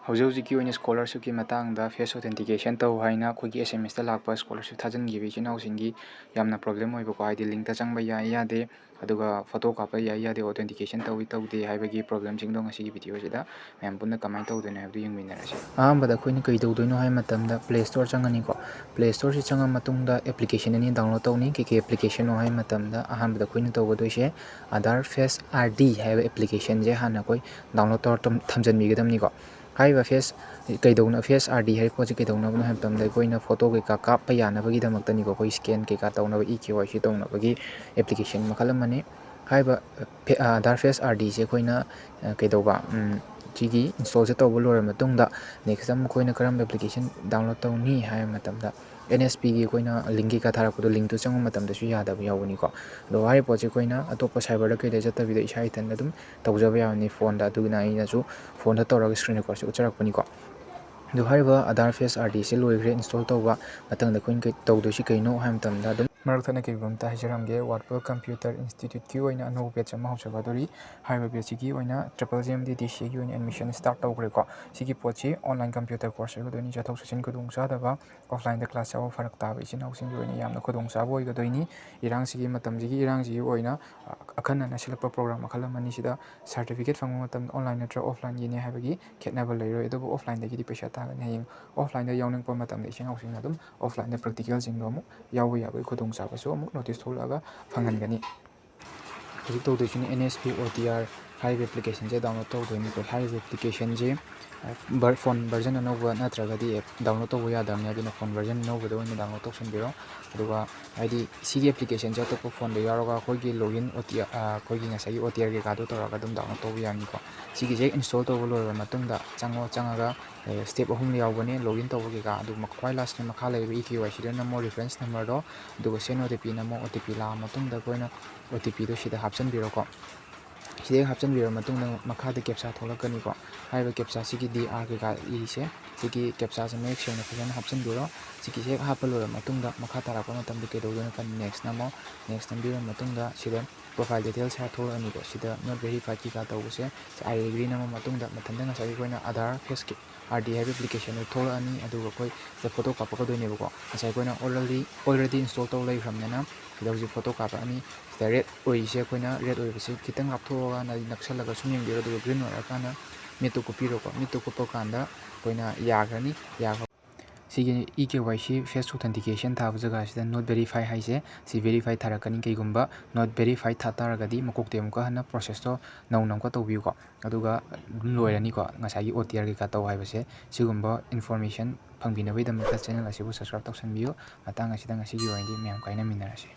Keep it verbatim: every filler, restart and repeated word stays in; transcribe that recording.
ꯍꯧꯖꯤꯛ ꯍꯧꯖꯤꯛꯀꯤ ꯑꯣꯏꯅ ꯁ꯭ꯀꯣꯂꯔꯁꯤꯞꯀꯤ ꯃꯇꯥꯡꯗ ꯐꯦꯁ ꯑꯣꯊꯦꯟꯇꯤꯀꯦꯁꯟ ꯇꯧ ꯍꯥꯏꯅ ꯑꯩꯈꯣꯏꯒꯤ ꯑꯦꯁ ꯑꯦꯝ ꯑꯦꯁꯇ ꯂꯥꯛꯄ ꯁ꯭ꯀꯣꯂꯔꯁꯤꯞ ꯊꯥꯖꯤꯟꯈꯤꯕ ꯏꯆꯤꯟ ꯏꯅꯥꯎꯁꯤꯡꯒꯤ ꯌꯥꯝꯅ ꯄ꯭ꯔꯣꯕ꯭ꯂꯦꯝ ꯑꯣꯏꯕꯀꯣ, ꯍꯥꯏꯗꯤ ꯂꯤꯡꯇ ꯆꯪꯕ ꯌꯥꯏ ꯌꯥꯗꯦ, ꯑꯗꯨꯒ ꯐꯣꯇꯣ ꯀꯥꯞꯄ ꯌꯥꯏ ꯌꯥꯗꯦ, ꯑꯣꯊꯦꯟꯇꯤꯀꯦꯁꯟ ꯇꯧꯏ ꯇꯧꯗꯦ ꯍꯥꯏꯕꯒꯤ ꯄ꯭ꯔꯣꯕ꯭ꯂꯦꯝꯁꯤꯡꯗꯣ ꯉꯁꯤꯒꯤ ꯚꯤꯗꯤꯑꯣꯁꯤꯗ ꯃꯌꯥꯝ ꯄꯨꯟꯅ ꯀꯃꯥꯏꯅ ꯇꯧꯗꯣꯏꯅꯣ ꯍꯥꯏꯕꯗꯨ ꯌꯦꯡꯃꯤꯟꯅꯔꯁꯤ꯫ ꯑꯍꯥꯟꯕꯗ ꯑꯩꯈꯣꯏꯅ ꯀꯩ ꯇꯧꯗꯣꯏꯅꯣ ꯍꯥꯏꯕ ꯃꯇꯝꯗ, ꯄ꯭ꯂꯦ ꯁ꯭ꯇꯣꯔ ꯆꯪꯉꯅꯤꯀꯣ꯫ ꯄ꯭ꯂꯦ ꯁ꯭ꯇꯣꯔꯁꯤ ꯆꯪꯉ ꯃꯇꯨꯡꯗ ꯑꯦꯄ꯭ꯂꯤꯀꯦꯁꯟ ꯑꯅꯤ ꯗꯥꯎꯟꯂꯣꯗ ꯇꯧꯅꯤ꯫ ꯀꯩ ꯀꯩ ꯑꯦꯄ꯭ꯂꯤꯀꯦꯁꯟꯅꯣ ꯍꯥꯏꯕ ꯃꯇꯝꯗ, ꯑꯍꯥꯟꯕꯗ ꯑꯩꯈꯣꯏꯅ ꯇꯧꯒꯗꯣꯏꯁꯦ ꯑꯥꯙꯥꯔ ꯐꯦꯁ ꯑꯥꯔ ꯗꯤ ꯍꯥꯏꯕ ꯑꯦꯄ꯭ꯂꯤꯀꯦꯁꯟꯁꯦ ꯍꯥꯟꯅ ꯑꯩꯈꯣꯏ ꯗꯥꯎꯟꯂꯣꯗ ꯇꯧꯔ ꯊꯝ-, ꯊꯝꯖꯤꯟꯕꯤꯒꯗꯕꯅꯤꯀꯣ꯫ ꯍꯥꯏꯔꯤꯕ ꯐꯦꯁ ꯀꯩꯗꯧꯅ-, ꯐꯦꯁ ꯑꯥꯔ ꯗꯤ ꯍꯥꯏꯔꯤꯕ ꯄꯣꯠꯁꯤ ꯀꯩꯗꯧꯅꯕꯅꯣ ꯍꯥꯏꯕ ꯃꯇꯝꯗ, ꯑꯩꯈꯣꯏꯅ ꯐꯣꯇꯣ ꯀꯩꯀꯥ ꯀꯥꯞꯄ ꯌꯥꯅꯕꯒꯤꯗꯃꯛꯇꯅꯤꯀꯣ꯫ ꯑꯩꯈꯣꯏ ꯁ꯭ꯀꯦꯟ ꯀꯩꯀꯥ ꯇꯧꯅꯕ, ꯏ ꯀꯦ ꯋꯥꯏ ꯁꯤ ꯇꯧꯅꯕꯒꯤ ꯑꯦꯄ꯭ꯂꯤꯀꯦꯁꯟ ꯃꯈꯜ ꯑꯃꯅꯤ꯫ ꯍꯥꯏꯔꯤꯕ ꯐꯦ-, ꯑꯥ, ꯑꯥꯙꯥꯔ ꯐꯦꯁ ꯑꯥꯔ ꯗꯤꯁꯦ ꯑꯩꯈꯣꯏꯅ, ꯑ, ꯀꯩꯗꯧꯕ, ꯎꯝ, ꯁꯤꯒꯤ ꯏꯟꯁꯇꯣꯜꯁꯦ ꯇꯧꯕ ꯂꯣꯏꯔꯕ ꯃꯇꯨꯡꯗ, ꯅꯦꯛꯁꯇ ꯑꯃꯨꯛ ꯑꯩꯈꯣꯏꯅ ꯀꯔꯝꯕ ꯑꯦꯄ꯭ꯂꯤꯀꯦꯁꯟ ꯗꯥꯎꯟꯂꯣꯗ ꯇꯧꯅꯤ ꯍꯥꯏꯕ ꯃꯇꯝꯗ, ꯑꯦꯟ ꯑꯦꯁ ꯄꯤꯒꯤ ꯑꯩꯈꯣꯏꯅ ꯂꯤꯡ ꯀꯩꯀꯥ ꯊꯥꯔꯛꯄꯗꯣ, ꯂꯤꯡꯇꯨ ꯆꯪꯕ ꯃꯇꯝꯗꯁꯨ ꯌꯥꯗꯕ ꯌꯥꯎꯕꯅꯤꯀꯣ꯫ ꯑꯗꯣ ꯍꯥꯏꯔꯤꯕ ꯄꯣꯠꯁꯦ ꯑꯩꯈꯣꯏꯅ ꯑꯇꯣꯞꯄ ꯁꯥꯏꯕꯔꯗ ꯀꯩꯗ ꯆꯠꯇꯕꯤꯗ ꯏꯁꯥ ꯏꯊꯟꯗ ꯑꯗꯨꯝ ꯇꯧꯖꯕ ꯌꯥꯕꯅꯤ ꯐꯣꯟꯗ꯫ ꯑꯗꯨꯒꯤꯅ ꯑꯩꯅꯁꯨ ꯐꯣꯟꯗ ꯇꯧꯔꯒ ꯁ꯭ꯀ꯭ꯔꯤꯟ ꯔꯦꯀꯣꯔꯗꯁꯦ ꯎꯠꯆꯔꯛꯄꯅꯤꯀꯣ꯫ ꯑꯗꯨ ꯍꯥꯏꯔꯤꯕ ꯑꯥꯙꯥꯔ ꯐꯦꯁ ꯑꯥꯔ ꯗꯤꯁꯦ ꯂꯣꯏꯈ꯭ꯔꯦ ꯏꯟꯁꯇꯣꯜ ꯇꯧꯕ꯫ ꯃꯊꯪꯗ ꯑꯩꯈꯣꯏꯅ ꯀꯩ ꯇꯧꯗꯣꯏꯁꯤ ꯀꯩꯅꯣ ꯍꯥꯏꯕ ꯃꯇꯝꯗ, ꯑꯗꯨꯝ ꯃꯔꯛ ꯊꯠꯅ ꯀꯩꯒꯨꯝꯕ ꯑꯝꯇ ꯍꯥꯏꯖꯔꯝꯒꯦ, ꯋꯥꯠꯄꯜ ꯀꯝꯄ꯭ꯌꯨꯇꯔ ꯏꯟꯁꯇꯤꯇ꯭ꯌꯨꯠꯀꯤ ꯑꯣꯏꯅ ꯑꯅꯧꯕ ꯕꯦꯠꯆ ꯑꯃ ꯍꯧꯖꯒꯗꯧꯔꯤ꯫ ꯍꯥꯏꯔꯤꯕ ꯕꯦꯠꯁꯤꯒꯤ ꯑꯣꯏꯅ ꯇ꯭ꯔꯤꯄꯜ ꯖꯤ ꯑꯦꯝ ꯗꯤ ꯗꯤ ꯁꯤꯒꯤ ꯑꯣꯏꯅ ꯑꯦꯗꯃꯤꯁꯟ ꯁ꯭ꯇꯥꯔꯠ ꯇꯧꯈ꯭ꯔꯦꯀꯣ꯫ ꯁꯤꯒꯤ ꯄꯣꯠꯁꯤ ꯑꯣꯟꯂꯥꯏꯟ ꯀꯝꯄ꯭ꯌꯨꯇꯔ ꯀꯣꯔꯁ ꯑꯣꯏꯒꯗꯣꯏꯅꯤ꯫ ꯆꯠꯊꯣꯛ ꯆꯠꯁꯤꯟ ꯈꯨꯗꯣꯡꯆꯥꯗꯕ, ꯑꯣꯐꯂꯥꯏꯟꯗ ꯀ꯭ꯂꯥꯁ ꯌꯥꯎꯕ ꯐꯔꯛ ꯇꯥꯕ ꯏꯆꯤꯟ ꯏꯅꯥꯎꯁꯤꯡꯒꯤ ꯑꯣꯏꯅ ꯌꯥꯝꯅ ꯈꯨꯗꯣꯡꯆꯥꯕ ꯑꯣꯏꯒꯗꯣꯏꯅꯤ꯫ ꯏꯔꯥꯡꯁꯤꯒꯤ ꯃꯇꯝꯁꯤꯒꯤ ꯏꯔꯥꯡꯁꯤꯒꯤ ꯑꯣꯏꯅ, ꯑ, ꯑꯈꯟꯅꯅ ꯁꯤꯜꯂꯛꯄ ꯄ꯭ꯔꯣꯒ꯭ꯔꯥꯝ ꯃꯈꯜ ꯑꯃꯅꯤ꯫ ꯁꯤꯗ ꯁꯥꯔꯇꯤꯐꯤꯀꯦꯠ ꯐꯪꯕ ꯃꯇꯝꯗ ꯑꯣꯟꯂꯥꯏꯟ ꯅꯠꯇ꯭ꯔꯒ ꯑꯣꯐꯂꯥꯏꯟꯒꯤꯅꯤ ꯍꯥꯏꯕꯒꯤ ꯈꯦꯠꯅꯕ ꯂꯩꯔꯣꯏ꯫ ꯑꯗꯨꯕꯨ ꯑꯣꯐꯂꯥꯏꯟꯗꯒꯤꯗꯤ ꯄꯩꯁꯥ ꯇꯥꯒꯅꯤ꯫ ꯍꯌꯦꯡ ꯑꯣꯐꯂꯥꯏꯟꯗ ꯌꯥꯎꯅꯤꯡꯉꯛꯄ ꯃꯇꯝꯗ ꯏꯆꯤꯟ ꯏꯅꯥꯎꯁꯤꯡꯅ ꯑꯗꯨꯝ ꯑꯣꯐꯂꯥꯏꯟꯗ ꯄ꯭ꯔꯦꯛꯇꯤꯀꯦꯜꯁꯤꯡꯗꯣ ꯑꯃꯨꯛ ꯌꯥꯎꯕ ꯌꯥꯕꯒꯤ ꯈꯨꯗꯣꯡꯆꯥꯕꯁꯨ ꯑꯃꯨꯛ ꯅꯣꯇꯤꯁ ꯊꯣꯛꯂꯛꯑꯒ ꯐꯪꯍꯟꯒꯅꯤ꯫ ꯍꯧꯖꯤꯛ ꯇꯧꯗꯣꯏꯁꯤꯅ and S P O T R ꯍꯥꯏꯔꯤꯕ ꯑꯦꯄ꯭ꯂꯤꯀꯦꯁꯟꯁꯦ ꯗꯥꯎꯟꯂꯣꯗ ꯇꯧꯗꯣꯏꯅꯤꯀꯣ꯫ ꯍꯥꯏꯔꯤꯕ ꯑꯦꯄ꯭ꯂꯤꯀꯦꯁꯟꯁꯦ, ꯑ, ꯚꯔ-, ꯐꯣꯟ ꯚꯔꯖꯟ ꯑꯅꯧꯕ ꯅꯠꯇ꯭ꯔꯒꯗꯤ ꯑꯦꯞ ꯗꯥꯎꯟꯂꯣꯗ ꯇꯧꯕ ꯌꯥꯗꯕꯅꯤ꯫ ꯑꯗꯨꯅ ꯐꯣꯟ ꯚꯔꯖꯟ ꯑꯅꯧꯕꯗ ꯑꯣꯏꯅ ꯗꯥꯎꯟꯂꯣꯗ ꯇꯧꯁꯟꯕꯤꯔꯣ꯫ ꯑꯗꯨꯒ ꯍꯥꯏꯗꯤ ꯁꯤꯒꯤ ꯑꯦꯄ꯭ꯂꯤꯀꯦꯁꯟꯁꯦ ꯑꯇꯣꯞꯄ ꯐꯣꯟꯗ ꯌꯥꯎꯔꯒ ꯑꯩꯈꯣꯏꯒꯤ ꯂꯣꯒꯏꯟ ꯑꯣ ꯇꯤ ꯑꯥꯔ, ꯑ, ꯑꯩꯈꯣꯏꯒꯤ ꯉꯁꯥꯏꯒꯤ ꯑꯣ ꯇꯤ ꯑꯥꯔ ꯀꯩꯀꯥꯗꯣ ꯇꯧꯔꯒ ꯑꯗꯨꯝ ꯗꯥꯎꯟꯂꯣꯗ ꯇꯧꯕ ꯌꯥꯅꯤꯀꯣ꯫ ꯁꯤꯒꯤꯁꯦ ꯏꯟꯁꯇꯣꯜ ꯇꯧꯕ ꯂꯣꯏꯔꯕ ꯃꯇꯨꯡꯗ ꯆꯪꯉꯣ, ꯆꯪꯉꯒ, ꯑ, ꯁ꯭ꯇꯦꯞ ꯑꯍꯨꯝ ꯌꯥꯎꯕꯅꯦ ꯂꯣꯒꯏꯟ ꯇꯧꯕ ꯀꯩꯀꯥ꯫ ꯑꯗꯨ ꯃ-, ꯈ꯭ꯋꯥꯏ ꯂꯥꯁꯀꯤ ꯃꯈꯥ ꯂꯩꯕ ꯏ ꯀꯦ ꯋꯥꯏ ꯁꯤꯗ ꯅꯝꯃꯣ, ꯔꯤꯐꯔꯦꯟꯁ ꯅꯝꯕꯔꯗꯣ, ꯑꯗꯨꯒ ꯁꯦꯟ O T P ꯅꯝꯃꯣ꯫ O T P ꯂꯥꯛꯑ ꯃꯇꯨꯡꯗ ꯑꯩꯈꯣꯏꯅ ꯑꯣ ꯇꯤ ꯄꯤꯗꯣ ꯁꯤꯗ ꯍꯥꯞꯆꯤꯟꯕꯤꯔꯣꯀꯣ꯫ ꯁꯤꯗ ꯍꯦꯛ ꯍꯥꯞꯆꯤꯟꯕꯤꯔꯕ ꯃꯇꯨꯡꯗ ꯃꯈꯥꯗ ꯀꯦꯞꯁꯥ ꯊꯣꯛꯂꯛꯀꯅꯤꯀꯣ꯫ ꯍꯥꯏꯔꯤꯕ ꯀꯦꯞꯁꯥꯁꯤꯒꯤ ꯗꯤ ꯑꯥꯔ ꯀꯩꯀꯥ ꯏꯁꯦ, ꯁꯤꯒꯤ ꯀꯦꯞꯁꯥꯁꯦ ꯃꯌꯦꯛ ꯁꯦꯡꯅ ꯐꯖꯅ ꯍꯥꯞꯆꯤꯟꯕꯤꯔꯣ꯫ ꯁꯤꯒꯤꯁꯦ ꯍꯦꯛ ꯍꯥꯞꯄ ꯂꯣꯏꯔꯕ ꯃꯇꯨꯡꯗ ꯃꯈꯥ ꯇꯥꯔꯛꯄ ꯃꯇꯝꯗ ꯀꯩꯗꯧꯗꯣꯏꯅꯣ ꯈꯟ ꯅꯦꯛꯁ ꯅꯝꯃꯣ꯫ ꯅꯦꯛꯁ ꯅꯝꯕꯤꯔꯕ ꯃꯇꯨꯡꯗ ꯁꯤꯗ profile details ꯍꯥꯏꯔ ꯊꯣꯛꯂꯛꯑꯅꯤꯀꯣ꯫ ꯁꯤꯗ not verified ꯀꯩꯀꯥ ꯇꯧꯕꯁꯦ ꯑꯥꯏ ꯑꯦꯒ꯭ꯔꯤ ꯅꯝꯕ ꯃꯇꯨꯡꯗ ꯃꯊꯟꯇ ꯉꯁꯥꯏꯒꯤ ꯑꯩꯈꯣꯏꯅ ꯑꯥꯙꯥꯔ ꯐꯦꯁ ꯑꯥꯔ ꯗꯤ ꯍꯥꯏꯕ ꯑꯦꯄ꯭ꯂꯤꯀꯦꯁꯟꯗꯨ ꯊꯣꯛꯂꯛꯑꯅꯤ꯫ ꯑꯗꯨꯒ ꯑꯩꯈꯣꯏ ꯁꯤꯗ ꯐꯣꯇꯣ ꯀꯥꯞꯄꯛꯀꯗꯣꯏꯅꯦꯕꯀꯣ꯫ ꯉꯁꯥꯏ ꯑꯩꯈꯣꯏꯅ already already install ꯇꯧ ꯂꯩꯈ꯭ꯔꯕꯅꯤꯅ ꯁꯤꯗ ꯍꯧꯖꯤꯛ ꯐꯣꯇꯣ ꯀꯥꯞꯄꯛꯑꯅꯤ꯫ ꯁꯤꯗ ꯔꯦꯗ ꯑꯣꯏꯔꯤꯁꯦ ꯑꯩꯈꯣꯏꯅ ꯔꯦꯗ ꯑꯣꯏꯕꯁꯦ ꯈꯤꯇꯪ ꯂꯥꯞꯊꯣꯛꯑꯒ ꯅꯛꯁꯜꯂꯒ ꯁꯨꯝ ꯌꯦꯡꯕꯤꯔꯣ꯫ ꯑꯗꯨꯒ ꯒ꯭ꯔꯤꯟ ꯑꯣꯏꯔꯀꯥꯟꯗ ꯃꯤꯠꯇꯨ ꯀꯨꯞꯄꯤꯔꯣꯀꯣ꯫ ꯃꯤꯠꯇꯨ ꯀꯨꯞꯄ ꯀꯥꯟꯗ ꯑꯩꯈꯣꯏꯅ ꯌꯥꯈ꯭ꯔꯅꯤ꯫ ꯌꯥꯈ꯭ꯔ ꯁꯤꯒꯤ ꯏ ꯀꯦ ꯋꯥꯏ ꯁꯤ ꯐꯦꯁ ꯑꯣꯊꯦꯟꯇꯤꯀꯦꯁꯟ ꯊꯥꯕ ꯖꯒꯥꯁꯤꯗ not verified ꯍꯥꯏꯁꯦ, ꯁꯤ ꯚꯦꯔꯤꯐꯥꯏ ꯊꯥꯔꯛꯀꯅꯤ꯫ ꯀꯩꯒꯨꯝꯕ not verified ꯊꯥ ꯇꯥꯔꯒꯗꯤ ꯃꯀꯣꯛꯇꯩ ꯑꯃꯨꯛꯀ ꯍꯟꯅ ꯄ꯭ꯔꯣꯁꯦꯁꯇꯣ ꯅꯧꯅ ꯑꯃꯨꯛꯀ ꯇꯧꯕꯤꯌꯨꯀꯣ꯫ ꯑꯗꯨꯒ ꯑꯗꯨꯝ ꯂꯣꯏꯔꯅꯤꯀꯣ ꯉꯁꯥꯏꯒꯤ ꯑꯣ ꯇꯤ ꯑꯥꯔ ꯀꯩꯀꯥ ꯇꯧ ꯍꯥꯏꯕꯁꯦ꯫ ꯁꯤꯒꯨꯝꯕ ꯏꯟꯐꯣꯔꯃꯦꯁꯟ ꯐꯪꯕꯤꯅꯕꯒꯤꯗꯃꯛꯇ ꯆꯦꯅꯦꯜ ꯑꯁꯤꯕꯨ ꯁꯕꯁꯀ꯭ꯔꯥꯏꯕ ꯇꯧꯁꯟꯕꯤꯌꯨ꯫ ꯃꯇꯥꯡ ꯑꯁꯤꯗ ꯉꯁꯤꯒꯤ ꯑꯣꯏꯅꯗꯤ ꯃꯌꯥꯝ ꯀꯥꯏꯅꯃꯤꯟꯅꯔꯁꯤ꯫